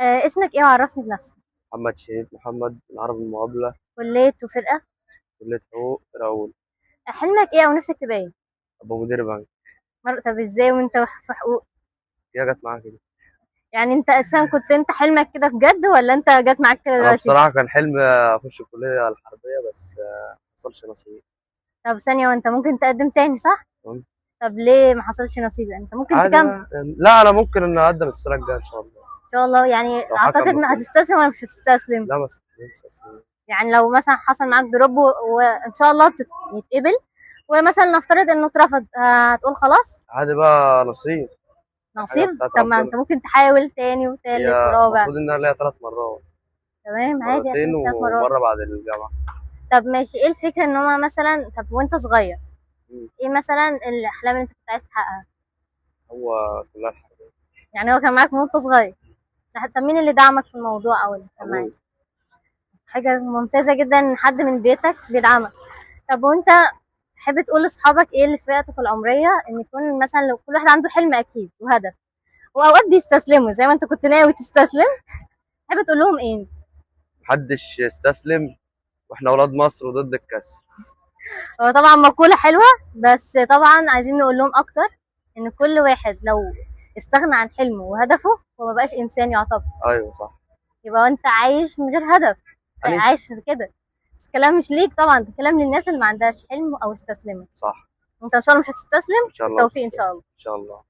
اسمك ايه وعرفني بنفسك؟ محمد شهيد محمد من عرب المقابلة. كلية وفرقة؟ كلية حقوق فرقة أولى. حلمك ايه او نفسك تبقى ايه؟ أبقى مدير بنك. طب ازاي وانت في حقوق؟ هي جت معاك كده. يعني انت اساسا كنت انت حلمك كده بجد ولا انت جت معاك كده أنا دلوقتي؟ بصراحة كان حلمي أخش الكلية الحربية، بس ما حصلش نصيب. طب ثانية، وانت ممكن تقدم تاني صح؟ تمام. طب ليه ما حصلش نصيب؟ انت ممكن عادي تكمل. بقى. لا، أنا ممكن إن أقدم السنة الجاية إن شاء الله. ان شاء الله. يعني لو حكم اعتقد ان نصيب. هتستسلم ولا مش هتستسلم؟ لا، ما استسلمش أصلاً. يعني لو مثلا حصل معاك drop وان شاء الله يتقبل، ومثلا نفترض انه اترفض، هتقول خلاص؟ عادي بقى، نصيب. نصيب؟ بتاعت طب ما ربنا. انت ممكن تحاول تاني وتالت هي ورابع. المفروض إن أنا ليا 3 مرات. تمام، عادي، مرتين 3 مرات. ومرة بعد الجامعة. طب ماشي، ايه الفكرة ان هما مثلا، طب وانت صغير ايه مثلا الاحلام اللي انت كنت عايز تحققها؟ هو كلها الحربية. يعني هو كان معاك من وانت صغير. طب مين اللي دعمك في الموضوع او اللي كان معاك؟ أبوي. حاجة ممتازة جدا ان حد من بيتك بيدعمك. طب وانت تحب تقول لاصحابك ايه اللي في فئتك العمرية، ان يكون مثلا لو كل واحد عنده حلم اكيد وهدف، واوقات بيستسلموا زي ما انت كنت ناوي تستسلم، تحب تقول لهم ايه؟ محدش يستسلم، واحنا اولاد مصر وضد الكسل. هو طبعا مقولة حلوة، بس طبعا عايزين نقول لهم اكتر ان كل واحد لو استغنى عن حلمه وهدفه هو ما بقاش انسان يعتبر. ايوه صح. يبقى انت عايش من غير هدف، عايش كده. بس كلام مش ليك طبعا، ده كلام للناس اللي ما عندهاش حلم او استسلمت. صح. انت ان شاء الله مش هتستسلم. ان شاء الله. بالتوفيق ان شاء الله. ان شاء الله.